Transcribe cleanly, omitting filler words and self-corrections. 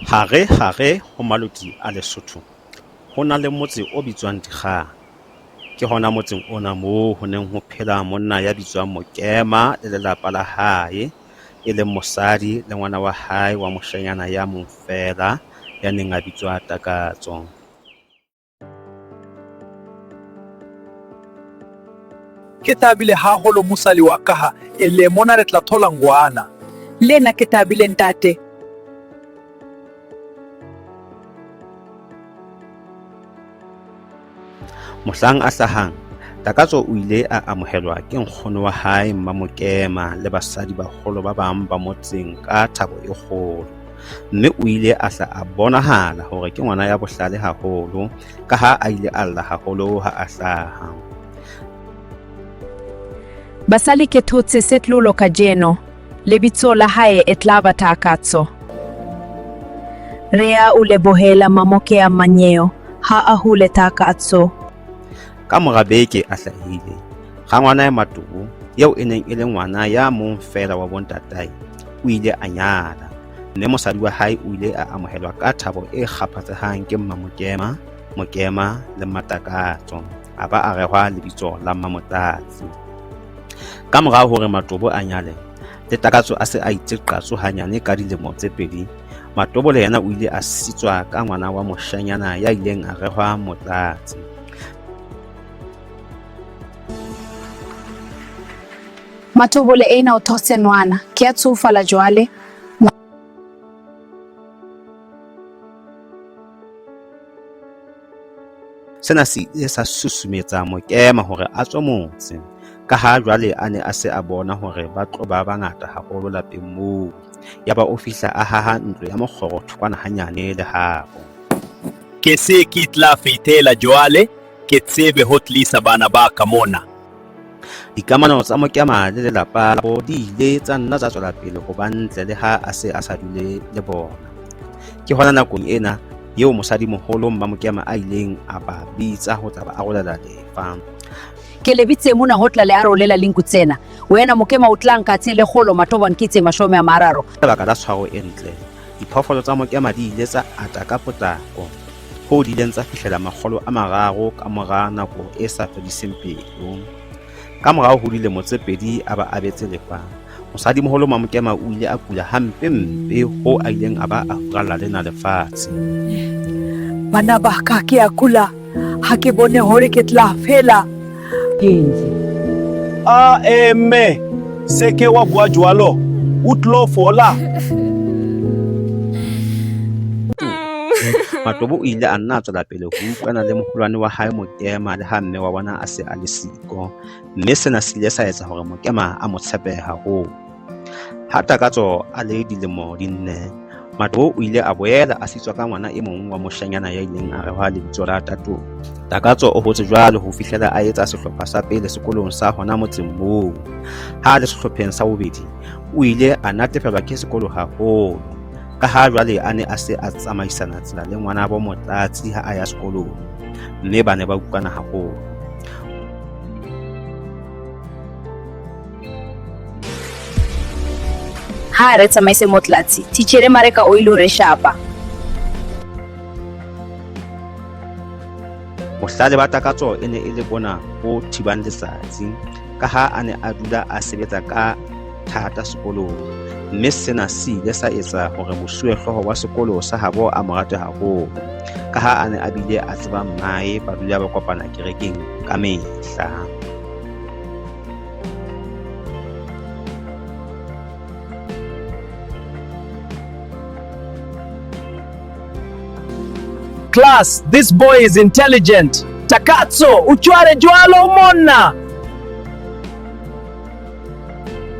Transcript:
Hare hare ho Maloti a Lesotho, ho na le motse o bitswang Dikgang. Ke hona motseng ona moo ho neng ho phela monna ya bitswang Mokema le lelapa la hae, e leng mosadi le ngwana wa hae wa moshanyana ya mong feela ya neng a bitswa Takatso. Ke thabile haholo mosali wa ka ha e le mona re tla thola ngoana. Le na ke thabile ntate. Mohlang a hlahang, Takatso o ile a amohelwa ke nkgono wa hae Mmamokema le basadibaholo ba bang ba motseng ka thabo e kgolo. Mme o ile a hla a bonahala hore ke ngwana ya bohlale haholo ka ha a ile a lla haholo ha a hlaha. Basali ke thotse setlolo kajeno, lebitso la hae e tla ba Takatso. Rea u lebohela Mamokea Manyeo ha a hule Takatso. Ka mora beke a hlahile, rangwanae Matobo, eo e neng e le ngwana ya mong feela wa bontatae, o ile a nyala, mme mosadi wa hae o ile a amohelwa ka thabo e kgaphatsehang ke Mmamokema, Mokema le Mmatakatso, a ba a rehwa lebitso la Mmamotlatsi. Ka mora hore Matobo a nyale, le Takatso a se a itse qatso hanyane ka dilemo tse pedi, Matobo le yena o ile a sitswa ka ngwana wa moshanyana ya ileng a rehwa Motlatsi. Matobo le eena o thotse nwana. Kea tsofala joale. Sena se ile sa susumetsa Mokema hore a tswe motse, ka ha jwale a ne a se a bona hore ba tlo ba bangata haholo lapeng moo. Yaba o fihla a haha ntlo ya mokgoro thokwana hanyane le habo. Ke se ke tla fetela joale ke tsebe ho tlisa bana ba ka mona. Dikamano tsa Mokema le lelapa labo di ile tsa nna tsa tswela pele ho ba ntle le ha a se a sa dule le bona. Ke hona nakong ena eo mosadimoholo Mmamokema a ileng a ba bitsa ho tla ba arolela lefa. Ke le bitse mona ho tla le arolela linku tsena. Wena Mokema o tla nka tse lekgolo, Matobo a nke tse 30. Ka lebaka la tshwaro e ntle, diphoofolo tsa Mokema di ile tsa ata ka potlako, hoo di ileng tsa fihlela 300 ka mora nako e sa fediseng pelo. Ka morao ho dilemo tse pedi a ba abetse lefa, mosadimoholo Mamokema o ile a kula hampempe hoo a ileng a ba a furalla lena lefatshe. Bana ba ka, ke a kula, ha ke bone hore ke tla phela. A eme, se ke wa bua jwalo, o tlo fola. Matobo o ile a nna a tswela pele ho utlwana le moholwane wa hae Mokema le ha mme wa bona a se a le siko, mme sena se ile sa etsa hore Mokema a mo tshepe haholo. Ha Takatso a le dilemo di nne, Matobo o ile a boela a sitswa ka ngwana e mong wa moshanyana ya ileng a rehwa lebitso la Tatolo. Takatso o hotse jwalo ho fihlela a etsa sehlopha sa pele sekolong sa hona motseng moo. Ha a le sehlopheng sa bobedi, o ile a natefelwa ke sekolo haholo, ka ha jwale a ne a se a tsamaisana tsela le ngwanabo Motlatsi ha a ya sekolong, mme ba ne ba utlwana haholo. Ha re tsamaise Motlatsi, Titjhere Mareka o ilo re shapa. Bohlale ba Takatso e ne e le bona bo thibang letsatsi, ka ha a ne a dula a sebetsa ka thata sekolong, mme sena se ile sa etsa hore mosuwehlooho wa sekolo sa habo a mo rate haholo, ka ha a ne a bile a tseba mmae, ba dula ba kopana kerekeng ka mehla. Class, this boy is intelligent. Takatso, o tšoare joalo monna.